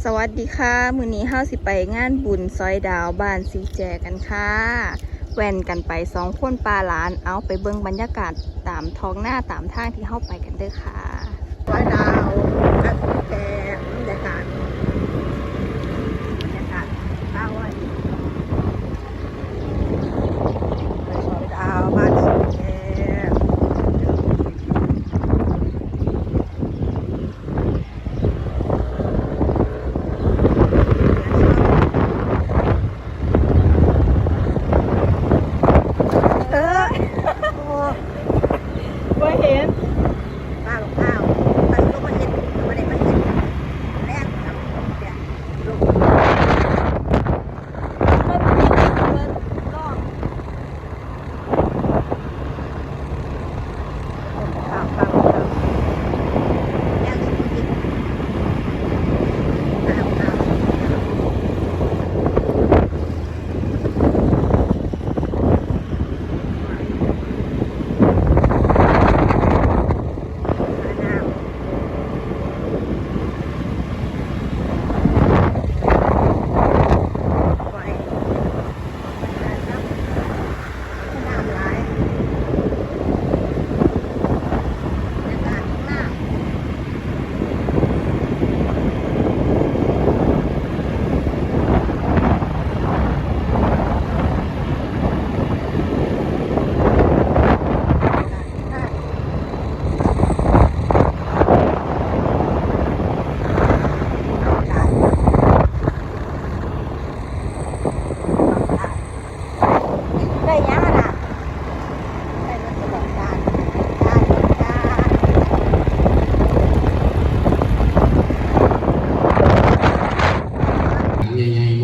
ສະຫວັດດີຄ່ະ ມື້ນີ້ເຮົາຊິໄປງານບຸນຊອຍດາວບ້ານສີແຈກັນຄ່ະ. ແວ່ນກັນໄປສອງຄົນປ້າຫຼານ. ເອົາ ໄປເບິ່ງບັນຍາກາດຕາມທ້ອງນາຕາມທາງທີ່ເຮົາໄປກັນເດີຄ່ະ. ຊອຍດາວບ້ານສີແຈ ບັນຍາກາດ ບັນຍາກາດເຊົ້າ ໄປຊອຍດາວບ້ານສີແຈ. ເອີ ໂອ້ ບໍ່ເຫັນ ປ້າບັກພ້າວ ໄປລົງມາເຮັດ ບໍ່ໄດ້ມາເຮັດ ແລງ ໄດ້ຫຍັງຫັ້ນນະ? ໄດ້ເບິດທຸກຢ່າງ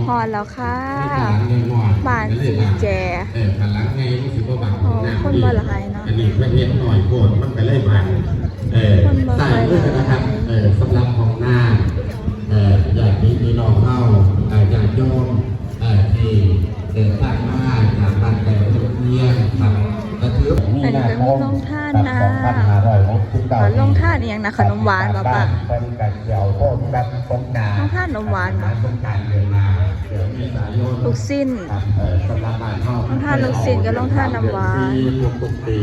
ຮອດແລ້ວຄ່ະ ບ້ານສີແຈ. ໂອ້ ຄົນບໍ່ຫຼາຍເນາະ ອັນນີ້ເພິ່ນເຮັດໜ້ອຍໂພດ ມັນກໍເລີຍບັງ. ເອີ ສ້າງເລີຍນະຄັບ ເອີ ສຳລັບຫ້ອງນ້ຳ ເອີ ຍາດພີ່ນ້ອງເຮົາ ເອີ ຍາດໂຍມ ເອີ ທີ່ເດີນທາງມາຈາກບ້ານໃກ້ເຮືອນຄຽງ ຄັບ ກະຖື ອັນນີ້ກໍມີໂຮງທານນະ ໂຮງທານອີ່ຫຍັງນະ ຂະໜົມຫວານບໍ່ປ້າ? ເພິ່ນກະຊິເອົາໂຮງກັບໂຮງກາ ໂຮງທານໜົມຫວານບໍ່? ລູກຊິ້ນ ເອີ ສຳລັບບ້ານເຮົາ ໂຮງທານລູກຊິ້ນກັບໂຮງທານໜົມຫວານ ທຸກໆປີ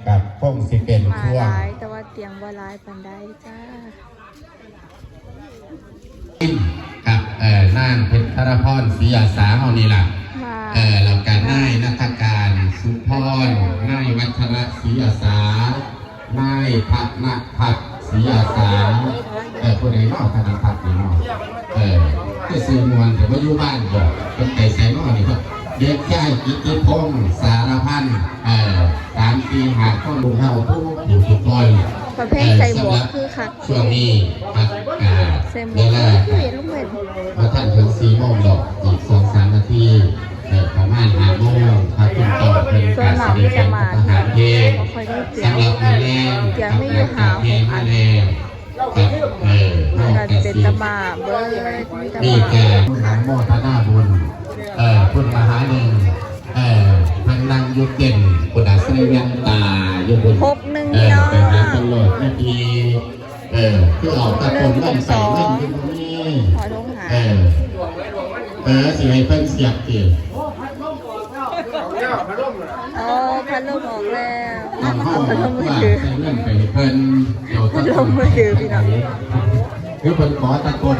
ກັບຄົງຊິເປັນ ມາ ຊ່ວງຫຼາຍ ແຕ່ວ່າຕຽງບໍ່ຫຼາຍປານໃດຈ້າ. ກັບ ເອີ ນາງເພັນທະລະພອນ ສີອາສາເຮົານີ້ລະ ເອີ ແລ້ວກະນາຍນັດທະການ ສຸພອນ ນາຍວັດທະນະ ສີອາສາ ນາຍທະນະພັດ ສີອາສາ ເອີ ຜູ້ໃດເນາະ ທະນະພັດນີ້ເນາະ ເອີ ຄືຊື່ມ່ວນແທ້ ບໍ່ຢູ່ບ້ານບໍ ເພິ່ນໄປໃສເນາະນີ້? ເດັກຊາຍກິດຕິພົງ ສາລະພັນ ເອີ ສາມ ສີ່ ຫ້າ ຄົນ ລູກເຮົາທຸກຜູ້ທຸກຄົນ ປະເພດໃສ່ໝວກຄືຄັກ ຊ່ວງນີ້ຄັບ ເວລາບໍ່ທັນເຖິງສີ່ໂມງດອກ ອີກສອງສາມນາທີ ເອີ ປະມານຫ້າໂມງ ພະຄຸນເຈົ້າເພິ່ນກະຊິໄດ້ການພັດທະຫານເພງ ສຳລັບມື້ແລງຄັບ ຫຼັງຈາກແຫ່ມາແລ້ວ ເອີ ເຮົາກະຊິ ມີການອະນຸໂມທະນາບຸນ ເອີ ພຸດມະຫາໜຶ່ງ ເອີ ເພິ່ນນັ່ງຢູ່ເຕັນພຸ້ນນະ ໃສ່ແວ່ນຕາຢູ່ພຸ້ນ ຫົກໜຶ່ງ ເອີ ພີ່ນ້ອງ ໄປຫາເພິ່ນໂລດ ແມ່ນທີ່ ເອີ ຄືເອົາແຕ່ຕົ້ນເງິນໄປ ເງິນຢູ່ບໍ່ມີ ເອີ ເອີ ຊິໃຫ້ເພິ່ນສຽບຕິ? ອໍ ພັດລົມອອກແລ້ວ ເອົາພັດລົມມືຖື ໃສ່ເງິນໄປໃຫ້ເພິ່ນ ເອົາພັດລົມມືຖືພີ່ນ້ອງ ຄືເພິ່ນຂໍຕະກົນ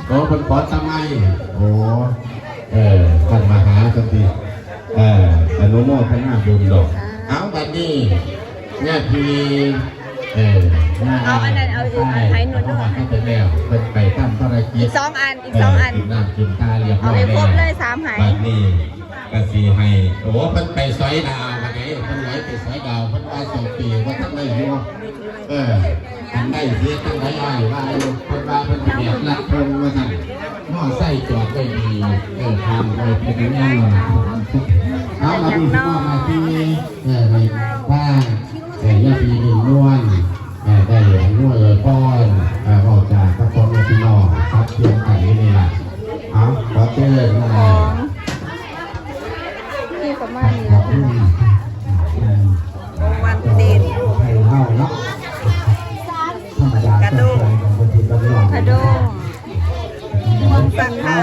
ໂອ້ ເພິ່ນຂໍຕະໄມ ໂອ້ ເອີ ທ່ານມະຫາສັນຕິ ເອີ ອະນຸໂມທະນາບຸນດອກ. ເອົາ ບັດນີ້ ຍາດພີ່ ເອີ ເອົາອັນນັ້ນ ເອົາອີກອັນໃຫ້ໜູດ້ວຍ ເພິ່ນໄປທຳພາລະກິດ ອີກສອງອັນ ອີກສອງອັນ ກິນນ້ຳກິນທ່າລຽບຮ້ອຍແລ້ວ ເອົາໃຫ້ຄົບເລີຍສາມໃຫ້ ບັດນີ້ກະຊິໃຫ້ ໂອ້ ເພິ່ນໄປຊອຍດາວ ບັດນີ້ເພິ່ນລອຍໄປຊອຍດາວ ເພິ່ນວ່າສອງປີບໍ່ທັນໄດ້ຢູ່ ເອີ ຄັນໄດ້ເຮັດຈັ່ງໃດອ້າຍວ່າຢູ່ ເພິ່ນວ່າເພິ່ນຊິແບກລັດເພິ່ນວ່າຊັ້ນ ມໍໄຊຈອດໄວ້ດີ ເອີ ຂ້າມໄປເປັນຫຍັງ ເອົາ ບັດນີ້ຊິມອບໜ້າທີ່ ເອີ ໃຫ້ທາງ ເອີ ຍາດພີ່ໜຸ່ມນວນ ເອີ ໄດ້ອຳນວຍອວຍພອນ ເອີ ເວົ້າຈາກັບພໍ່ແມ່ພີ່ນ້ອງ ທັກທວງກັນຢູ່ນີ້ລະ ເອົາ ຂໍເຊີນ ຂອງ ຄືປະມານນີ້ລະ ຂອບຄຸນ ຂອງວັນເດດ ໄທເຮົາເນາະ ທຳມະດາ ກະດູກ ຂອງຄົນທີ່ກຳລັງ ໃຜ ໂດງ ເມືອງສັກຂະ.